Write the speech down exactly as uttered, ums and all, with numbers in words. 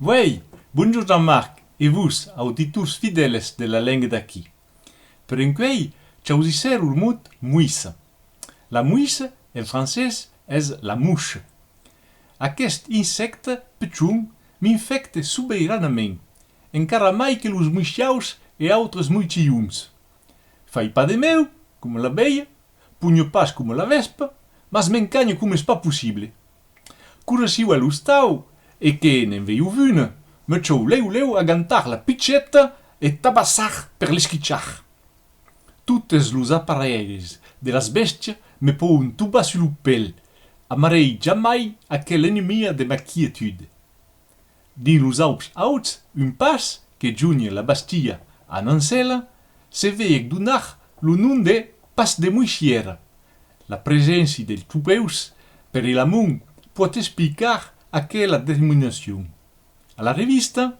Uèi, bonjorn Jean-Marc e vos, auditors fidèles de La Lenga d'Aquí. Per encuèi, chausissèri lo mot moissa. La moissa, en francés, es la mouche. Aqueste insècte pichon m'infècte soberanament, encara mai que los moissiaus e autres moichilhons. Fai pas de mèu, coma l'abelha, ponha pas coma la vèspa, mas m'encanha coma es pas possible. Quora siáu a l'ostau e que ne'n veiáu una, me chau lèu lèu agantar la picheta e tabassar per l'esquichar. Totes los aparelhs de las bèstias me pòdon tombar sus lo pèl, amarèi jamai aquela ennemia de ma quietude. Dins los Aups Auts, un pas que jonha la Bastia a Nancèla se veièc donar lo nom de Pas de Moissièra. La preséncia dels tropèus per l'amont pòt explicar aquela denominacion. A la revista,